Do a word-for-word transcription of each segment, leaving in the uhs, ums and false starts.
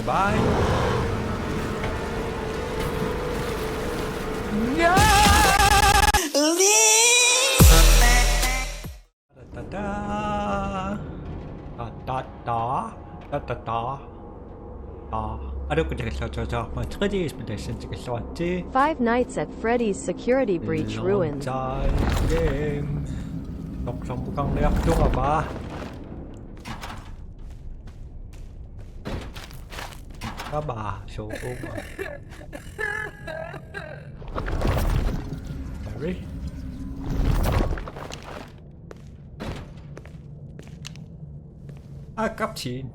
Bye. Ta-ta-ta. Ta-ta-ta. Ta-ta-ta. Ta. Aluukkut tikilluaritsi, ma tre D-spil tassani tikilluaritsi. Five Nights at Freddy's Security Breach Ruins. Long time game. Toqsormukarniartugama. Kama, so, oh my. Sorry. Ah, captain.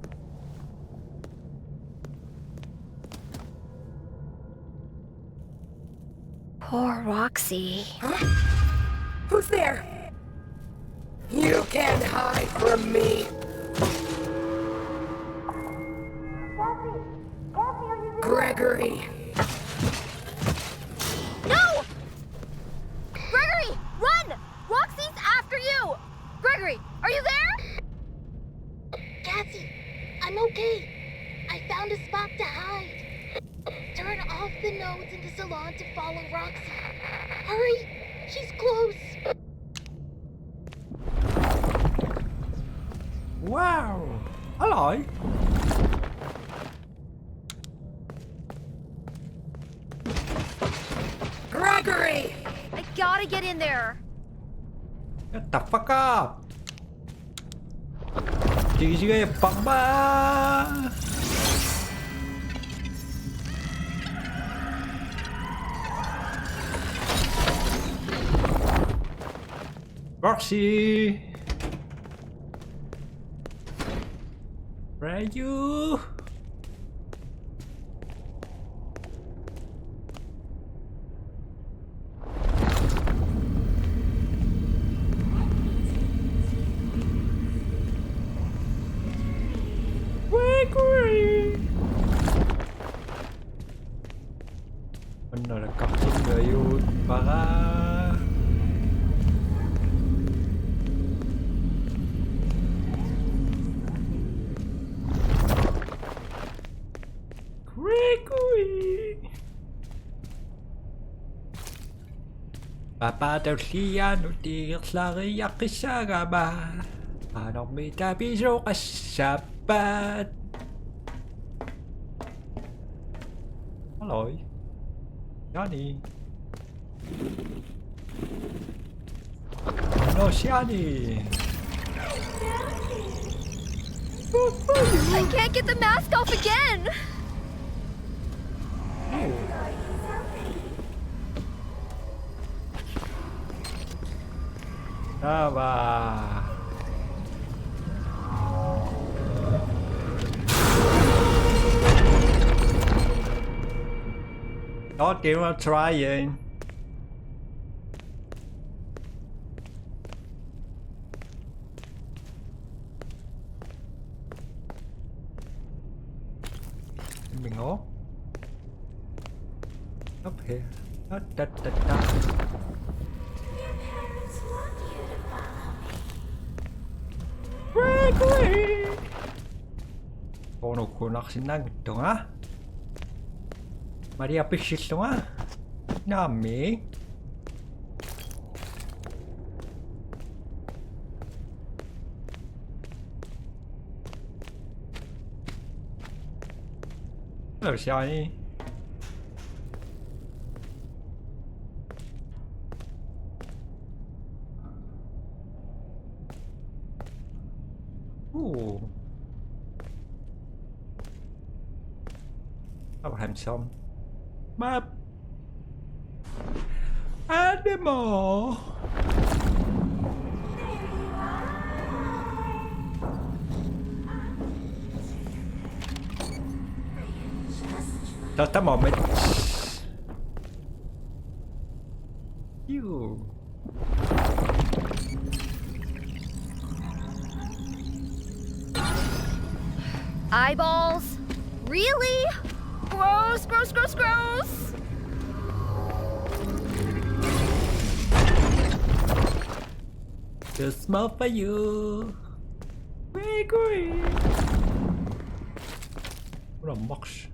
Poor Roxy. Huh? Who's there? You can't hide from me. Gregory. No! Gregory, run! Roxy's after you! Gregory, are you there? Cassie, I'm okay. I found a spot to hide. Turn off the nodes in the salon to follow Roxy. Hurry! She's close! Wow! Hello! Gregory! I gotta get in there! Shut the fuck up! Tigisigaappara! Roxy! Where are you? Gregory! Anna la kartinnajuuppara. Gregory. Papa tullianut ingerlariaqqissaagama. Qanormi tapisoqassappat. Hello. Johnny. No, Johnny. I can't get the mask off again. Oh. Ava. Not even trying. Bingo. Up here. Da, da, da, da. Your parents want you to follow me. Gregory! Ono kunarsinnaanngittunga. Maria pissillunga. Naamik. Hello, Shiny. Ooh. I'll have some. Map. Animal. Just a moment. You. Eyeballs? Really? Gross, gross, gross, gross! Too small for you. Wee, wee. Ulammarsi.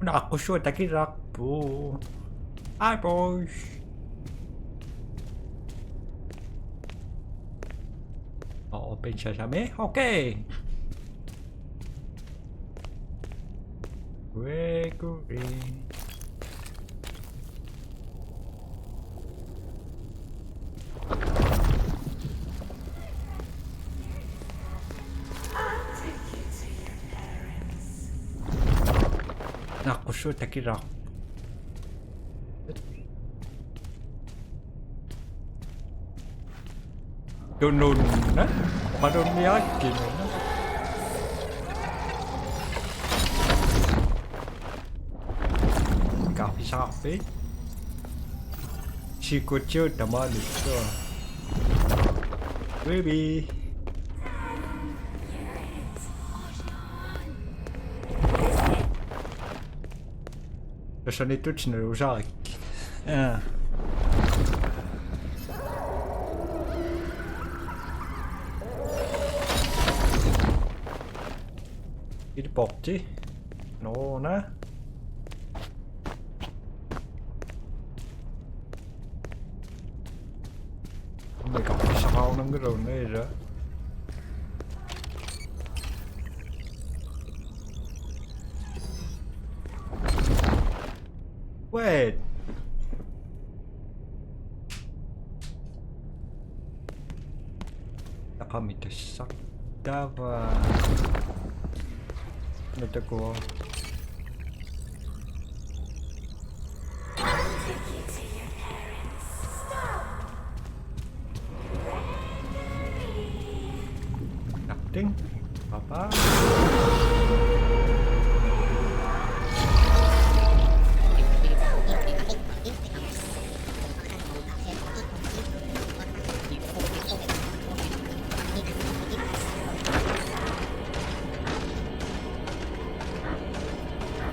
Una aqqussuaq takilaarpoq. Hi boys. Oh, open sesame. Okay. Gregory. Una aqqussuaq takilaarpoq. Tununna? Oqalunniarakkinnuna? Kaffisaqarpit? Sikutigut tamaaniittoq. Baby. Tassaniittutit nalusarik. Ja. Teleporti. Nå, nej. Mega pisaqarunanngilaq una ila. Wait. Taqami tassa. Taava. Nutakuo. Nothing. Papa.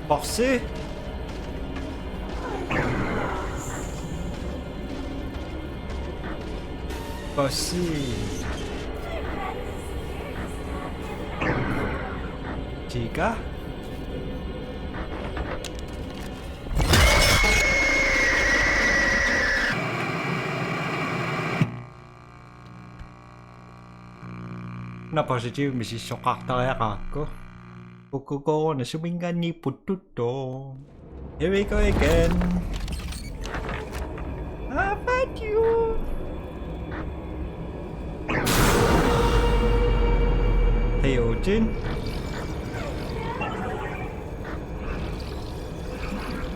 Boxi. Boxi. Chica. Una positiv misissoqartariaqarakku. Ukkukooruna suminngaanniit puttuttoq. Here we go again. Ah, fuck you. Hey, Odin.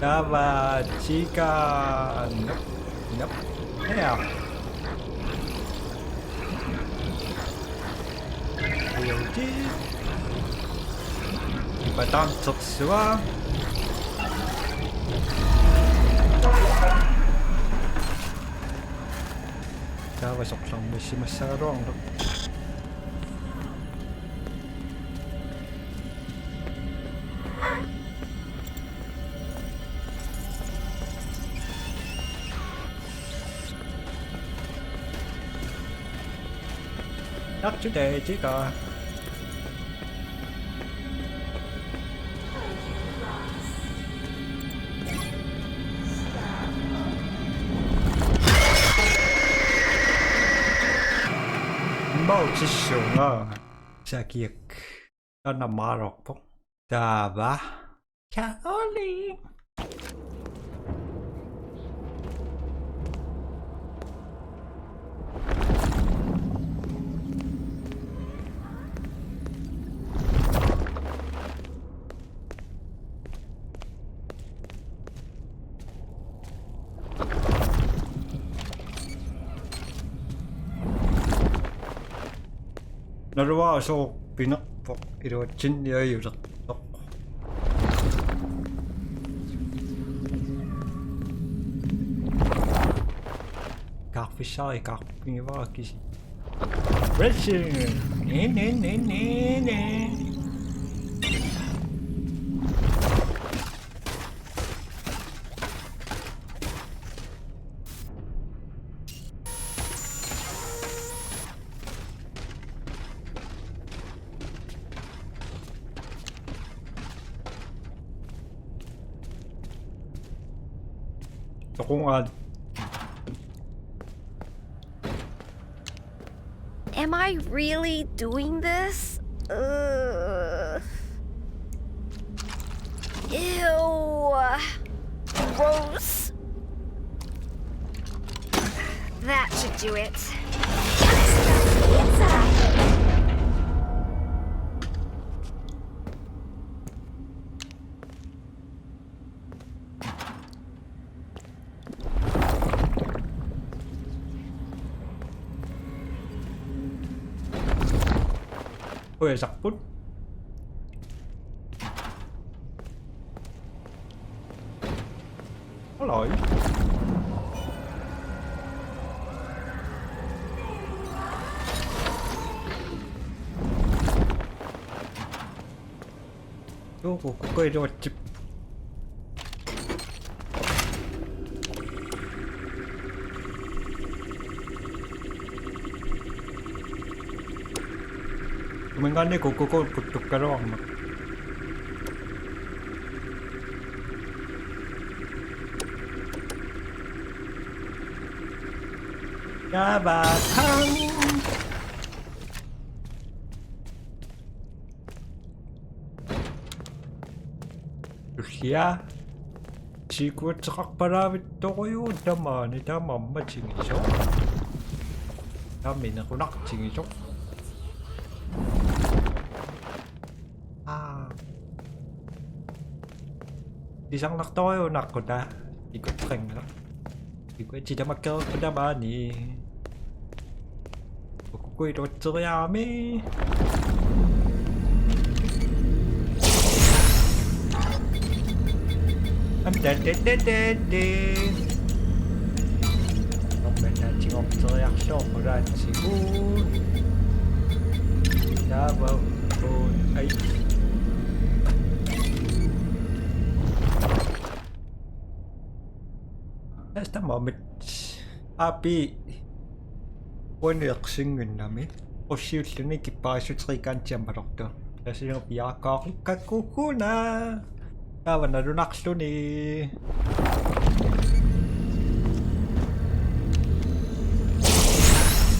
Taava Chica. Nope. Nope. Ja. Guilty. Ipatantersuaq. Taava soqarmissimassagaluarneq. Not today, Chica. Mautissuunga. Sakiak. Taanna maarorpoq. Taava. Kaoli. Naluara sooq pinerpoq iluatsinniajulertoq. Kaarfissari kaarpigivara kisi. Racing. Ne, ne, ne, ne, ne. Soqungaat. Am I really doing this? Ugh. Ew. Gross. That should do it. Qujasarput. Hallo. Juu, kukkuiluatsip. Umingaanniit kukkukkut kuttukkaluarmat. Java tang. Tullia. Siikuatseqarpalaavittorujuuvoq tamaani, taamaammat tingisoq. Taamani qunartigisoq. Aa. Pisarnartorujuuvoq naqqutaq. Ikuttringa. Ikuatsi tamakkereerput tamaani. Kukkuiluatseriarami. Am, da, da, da, da, da. Noqmataatigoqteriarlugu qulaatsigu. Taava, un, ai. Tassa tamarmik. Api. Uaniiqsinginnami. Ussiulluni kipparissuteriikkaantiammalortu. Tasiupiaakkaaqikkakkukuna. Taava nalunarluni.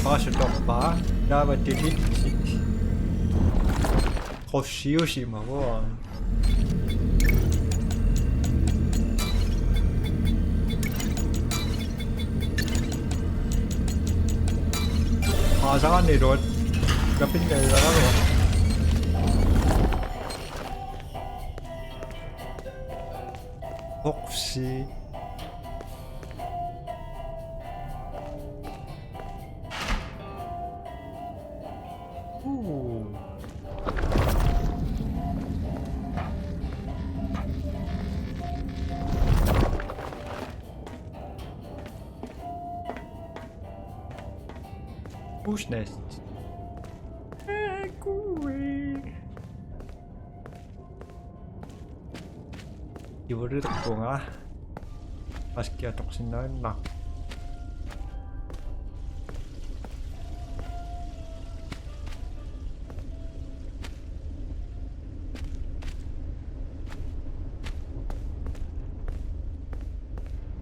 Paasutorpaa. Taava tilitsi. Qussiusimavoq. Aasaraanni iluat. Kapinga ilaraluat. Oqsi. Ooh. Who's next? Hey, cool. Juulilerpunga. Askiatorsinnaannaq.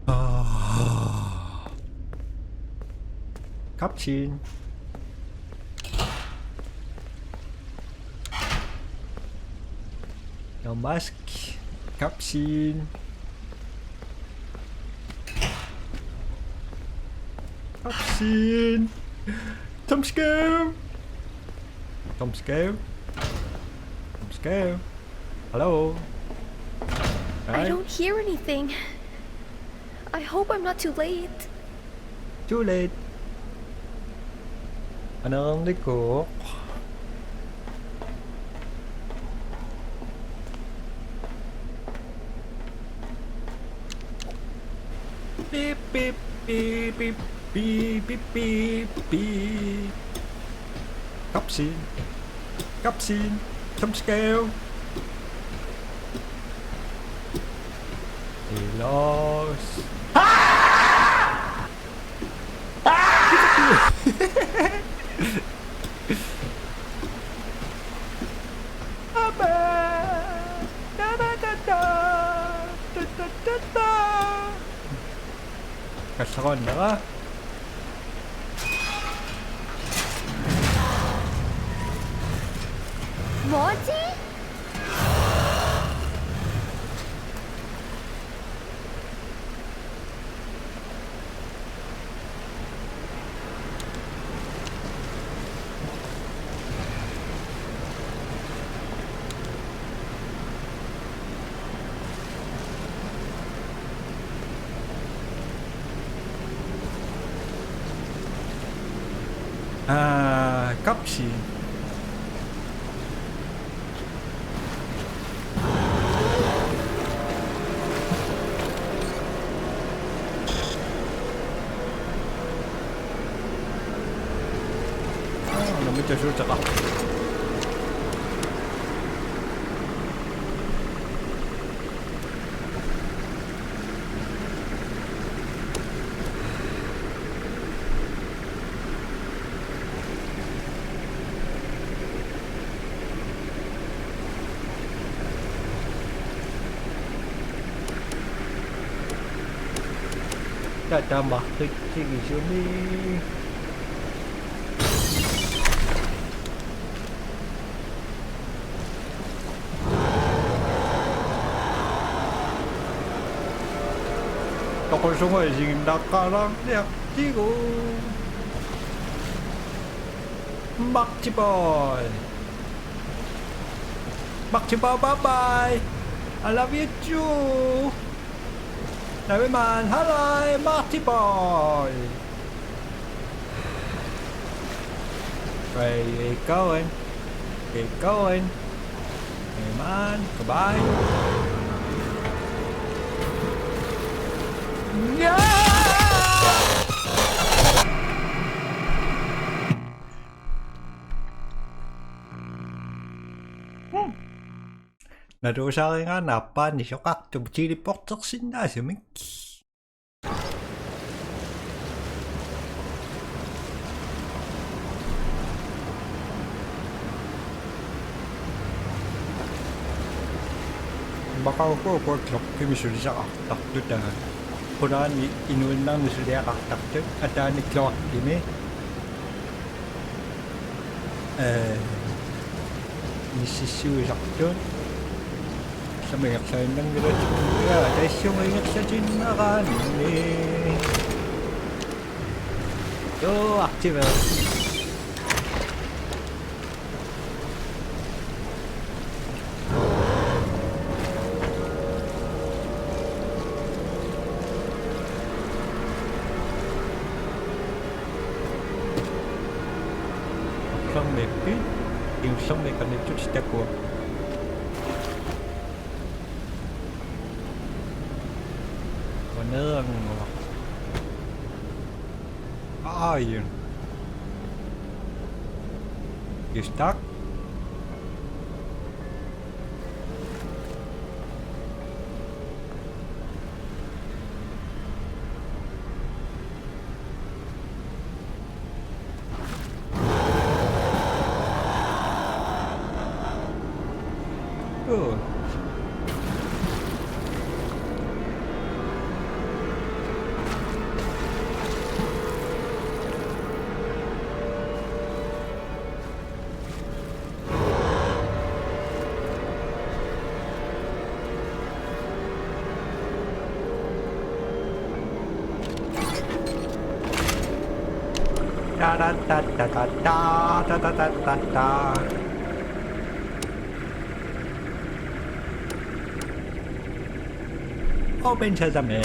Ah. Kapsiin. Your mask. Kapsiin. Kapsiin. Tomskæv. Tomskæv. Tomskæv. Hello. I don't hear anything. I hope I'm not too late. Too late. Aneernikuuvoq. Beep, beep, beep, beep, beep, beep, beep, beep. Kapsiin. Kapsiin. Tomskæv. Ellers. Kallarannera. Morty? Ah, kapsi. Ah, no me te asuuteqarpoq. Tatamaqqitsigisumi. Toqusunga isiginnaqqaalaarniartigu. Marty boy. Marty boy, bye bye. I love you too. Everyone, hello, Marty boy. Where you going? Keep going. Hey man, goodbye. Yeah! Hmm. Naluusarigaanni aappaani soqartup teleportersinnaasumik. Maqaukua klokkimi sulisaqartartuta. Qulaani inuinnarni suliaqartartut ataani klokkimi. Ee, inississuisartut. Sammi ingerlainnanngilatit. Ja, tassunga ingerlatinnaraanni. Joo, aktive. Ullormiippit? Ullormiit qanittut takua. Uaneeranngua. Aajun. Just tak. Good. Open sesame.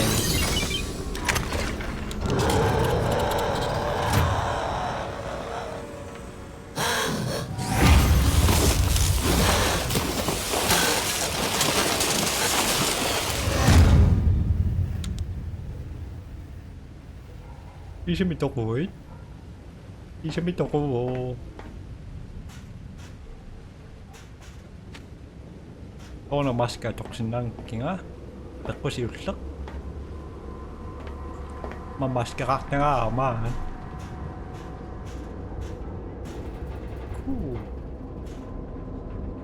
Isumi toquit? Isumi toquit? Una maski atoqsinnaanngilara. Peqqusiulleq. Aamma maskeraartagara aamma. Cool.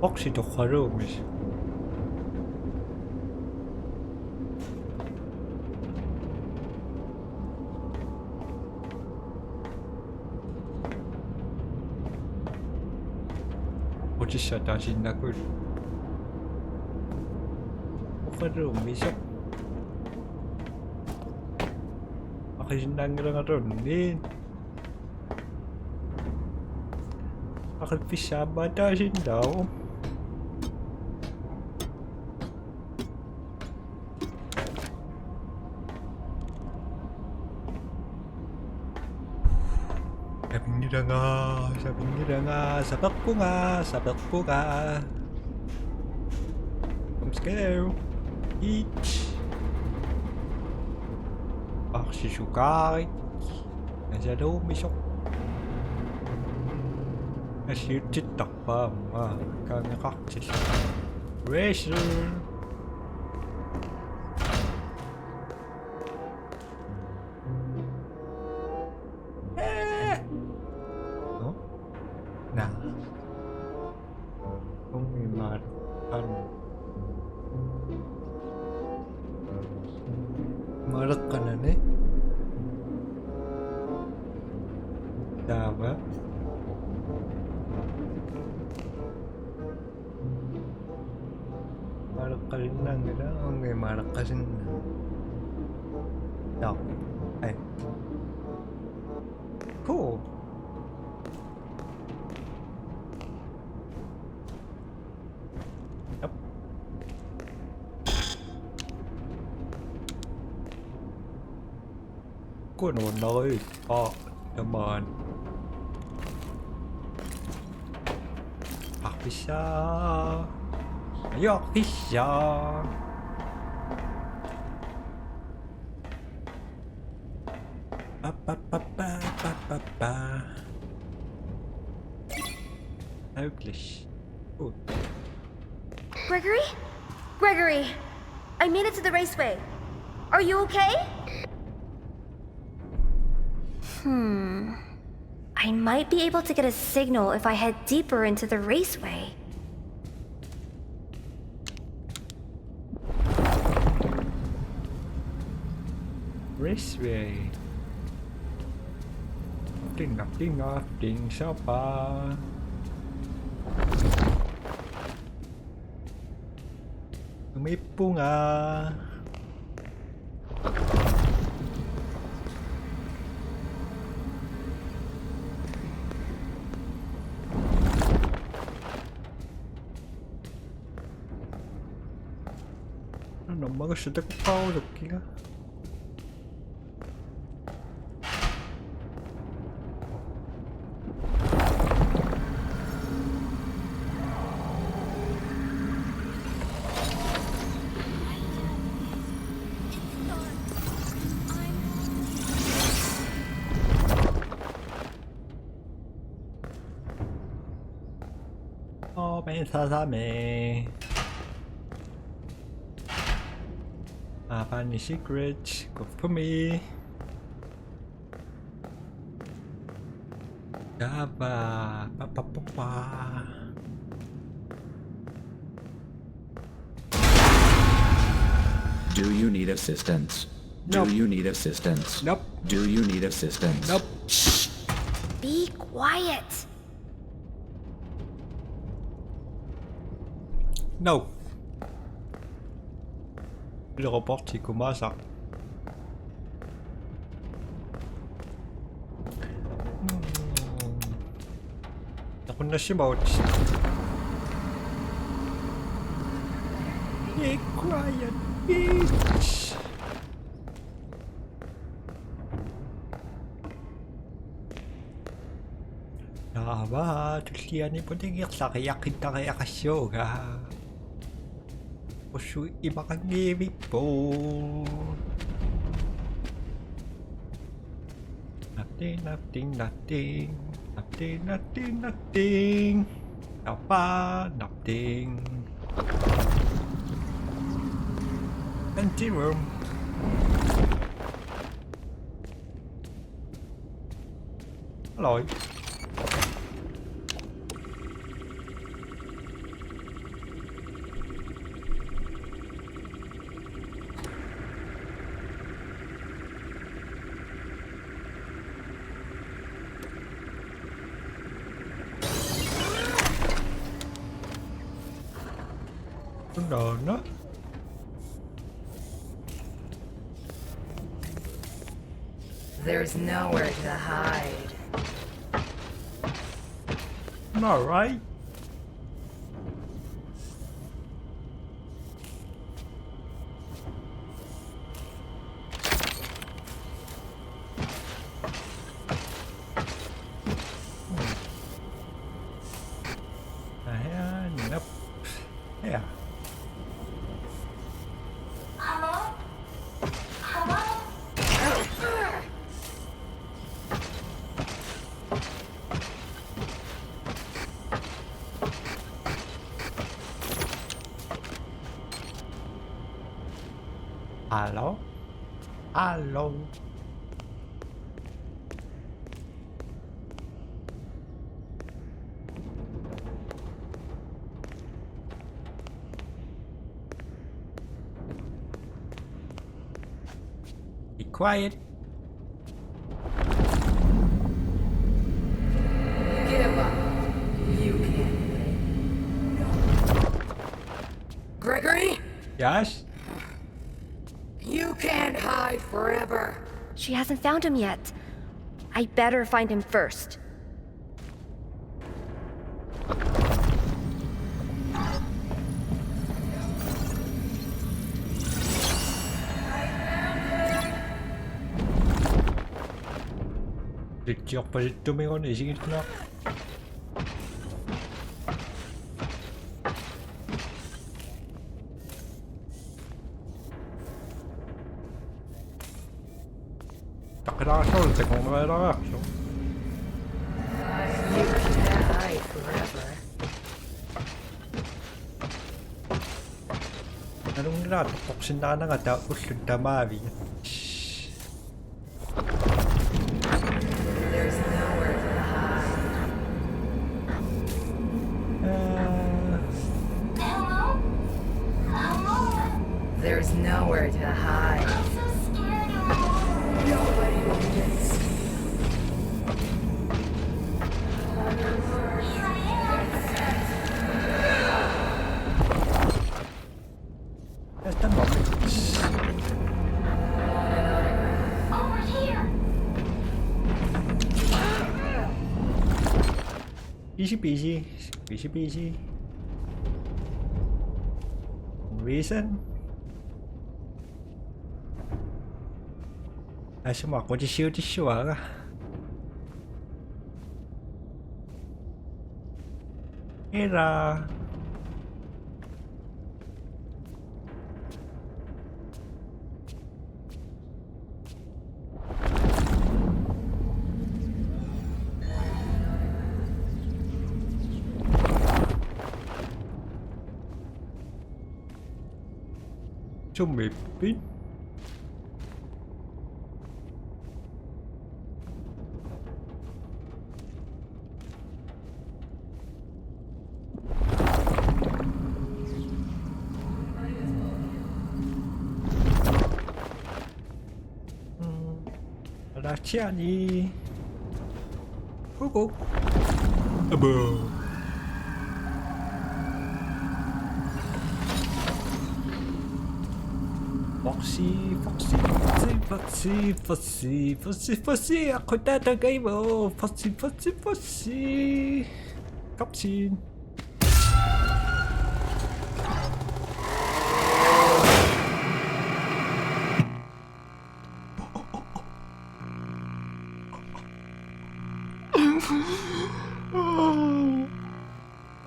Boksi torraluummisi. Utissaa taasinnaakuit. Oqaluummisoq. Aqisinnaanngilangaluunniit. Aqippissaammaa taasinnaavoq. Sapinngilangaa, sapinngilangaa, saperpunga, saperpunga. Kom skæv. Each. Arsisukaarik. Nasaluumisoq. Alliutsittarpaa aamma. Kaangeqartillugu. Racing. Nå? Naa. Umi maal. An. Maleqqanani. Taava. Maleqqasinnaanngilaq, uunga maleqqasinnaanngilaq. Taava. Ai. Cool. Yep. Kun on nødt. Åh, come on. Aqqissaa. Ajo, aqqissaa. Pa, pa, pa. Hopeless. Ooh. Gregory? Gregory! I made it to the raceway. Are you okay? Hmm. I might be able to get a signal if I head deeper into the raceway. Raceway. Ting, ting, ting, sapa. Umippunga. Ano, magasya takuqqaarulukkiga. Open sesame. Apa ni secret? Go for me. Java. Pa, pa, pa, pa. Do you need assistance? Nope. Do you need assistance? Nope. Do you need assistance? Nope. Shh. Be quiet. No. Ile reporti kumaasa. Taqunnassimavoq. Be quiet, bitch. Naava, tulliani putingerlariaqqittariaqassuuga. Ussu imaqanngivippoq. Nothing, nothing, nothing. Nothing, nothing, nothing. Apa, nothing. Empty room. Hello. No, no. There's nowhere to hide. All right. Ahead, nope. Yeah. Hello? Hello? Hello? Hello? Be quiet. Give up. You can't win. Gregory, Yes? You can't hide forever. She hasn't found him yet. I better find him first. Rittiorpasittumiguni isiginnaaq. Taqilaarsuuvoq, takunngilaarsuuvoq. You can't hide forever. Nalunngilara toqqorsinnaananga taava ullut tamaavia. There's nowhere to hide. Uh, Hello? Hello? There's nowhere to hide. I'm so scared of Nobody will miss you. Here I am. That's the moment. Over here. Easy peasy. Easy peasy. Reason. Asuma, what is you to show? Era. Sumiippit? Alatsiani. Kuku. Abo. Foxy, foxy, foxy, foxy, foxy, foxy, foxy, foxy, akutata gaivo, foxy, foxy, foxy. Kapsin.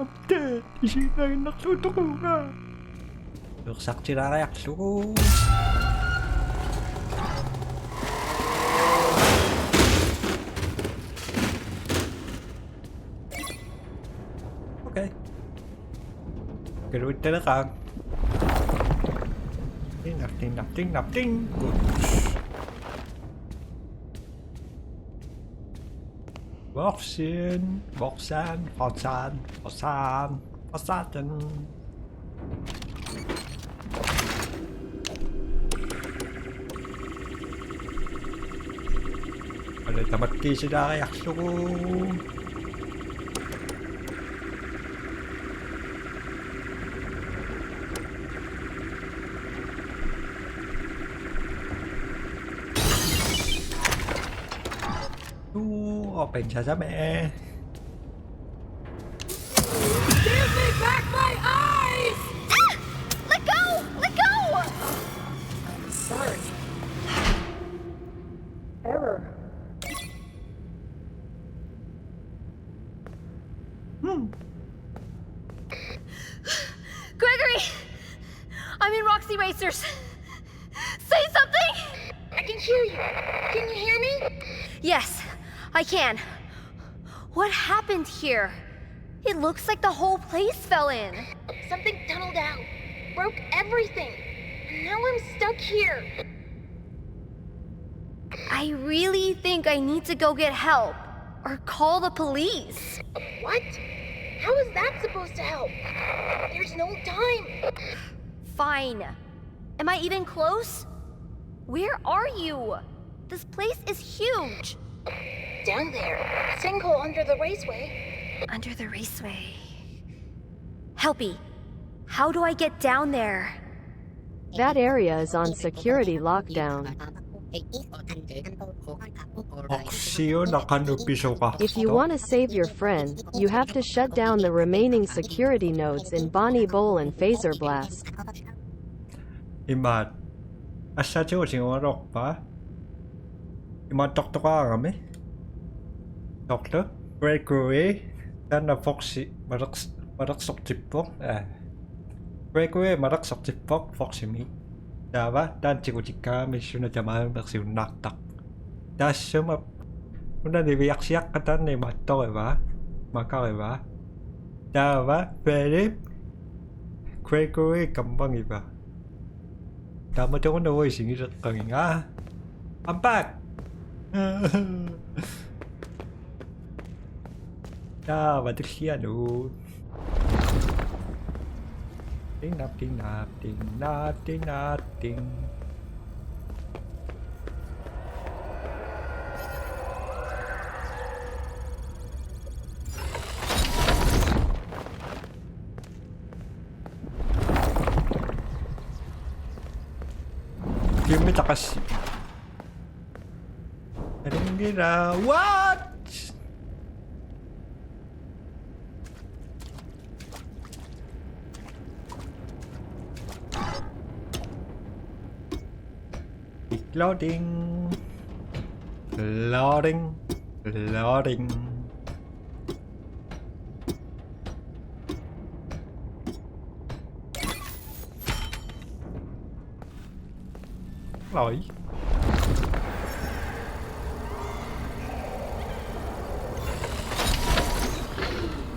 Update, isiginnaaginnarlugu toqugaa. Uersartilaariarlugu. Okay. Kaluittaleqaaq. Ting, nap, ting, nap, ting, nap, ting. Good. Voksen, voksen, voksen, voksen, voksen. Alle tamakkiisilaariarlugu. Open sesame. Give me back my eyes! Ah! Let go! Let go! Sorry. Error. Hmm. Gregory! I'm in Roxy Racers. Say something! I can hear you. Can you hear me? Yes, I can. What happened here? It looks like the whole place fell in. Something tunneled out, broke everything. And now I'm stuck here. I really think I need to go get help or call the police. What? How is that supposed to help? There's no time. Fine. Am I even close? Where are you? This place is huge. Down there. Sinkhole under the raceway. Under the raceway. Helpy, how do I get down there? That area is on security lockdown. Oqsiuna qanoq pisoqartoq. If you want to save your friend, you have to shut down the remaining security nodes in Bonnie Bowl and Phaser Blast. Imaat. Assaatigut tigugaluarpara. Imaattortoqarami. Soorlu. Gregory. Taanna Foxi. Malers-, malersortippoq. Aa. Gregory malersortippoq Foximi. Taava taanna tigutikkaangami suna tamaat mersiunnaartarpoq. Taassuma una niviarsiaqqat taanna imaattorivaa. Makarivaa. Taava Philip. Gregory kammagiva. Taamatoruna uanga isigileqqaginga. I'm back. Taava tullianut. Ding dap ding dap ding dap ding dap ding. Give me the cash. Ringira. What? Loading. Loading. Loading. Loi.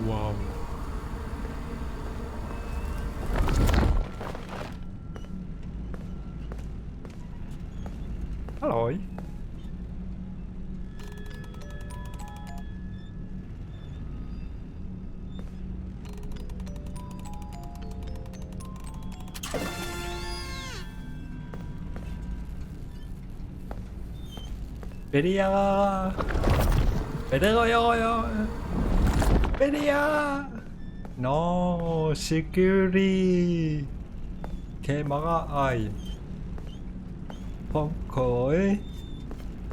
Wow. Hello. Peria. Peria. Peria. No, security. Camera ai. Ponkoi.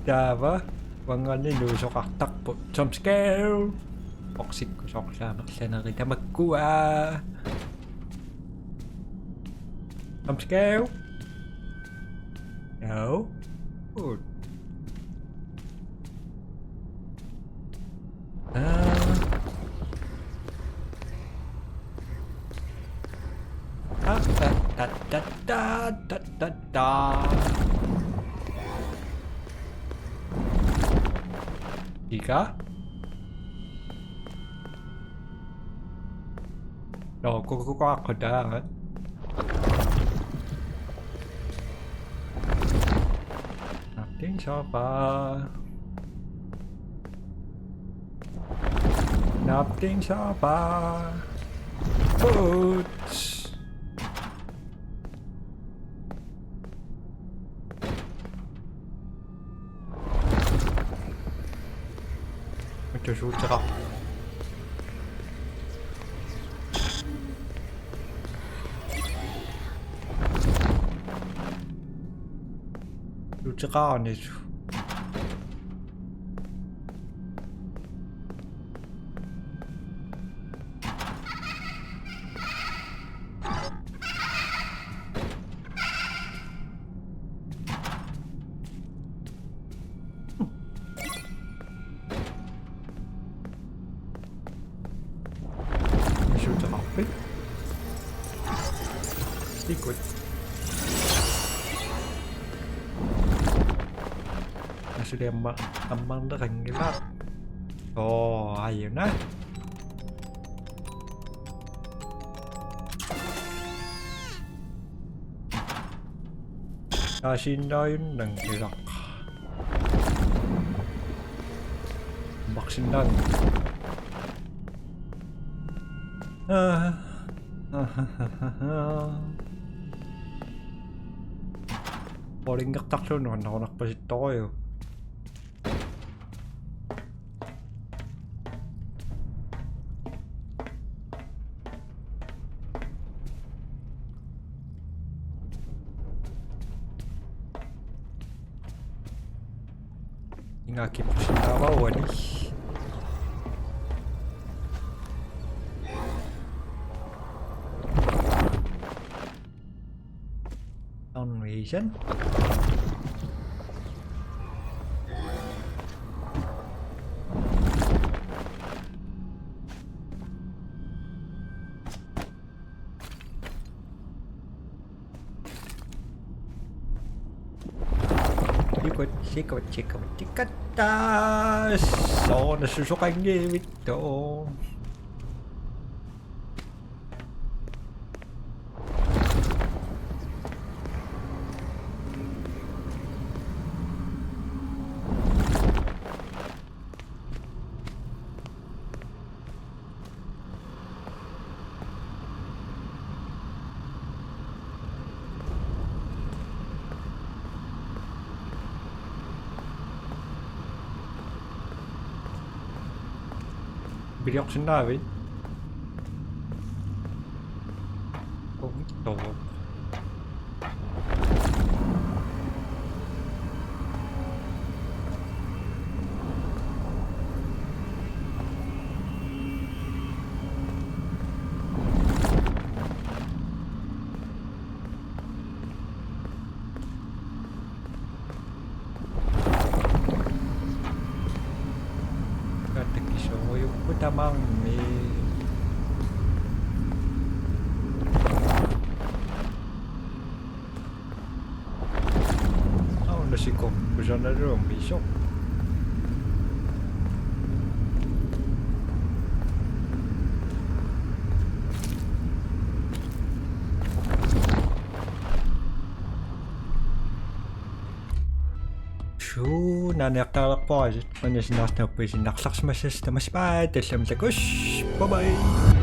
Taava. Uangaanniit nuusoqartarpoq. Jump scare. Oqsikku soorlu amerlanerit tamakkua. Jump scare. No. Good. Ah. Ah, da, da, da, da, da, da, da. Ika? No, ko, ko, ko, ako da. Nothing so far. Nothing so far. Boots. Mitsusuuteqarpoq. Suuteqaranilu. Ikut. Asuli amma-, ammarneqanngilaq. Oo, ajuna. Taasiinnaajunnaanngilaq. Maksinnaanngilaq. Aa. Olingertarluunniit nuannerunarpasittorujuk. Ingaakkiorsinnaavara uani. Annuisan. Sikut, sikut, sikut, sikatta. Soorlu susoqanngivittoq. Piliorsinnaavit? Ungittoq. Katakisuujupput tamarmik. Auna sikoq kusanarluarmi isoq. Suu, naaniartaalerpoq aasiit. Maanna sinnaartarput isinnarlarsimassassi tamassi. Bye, tallimat takuss. Bye bye.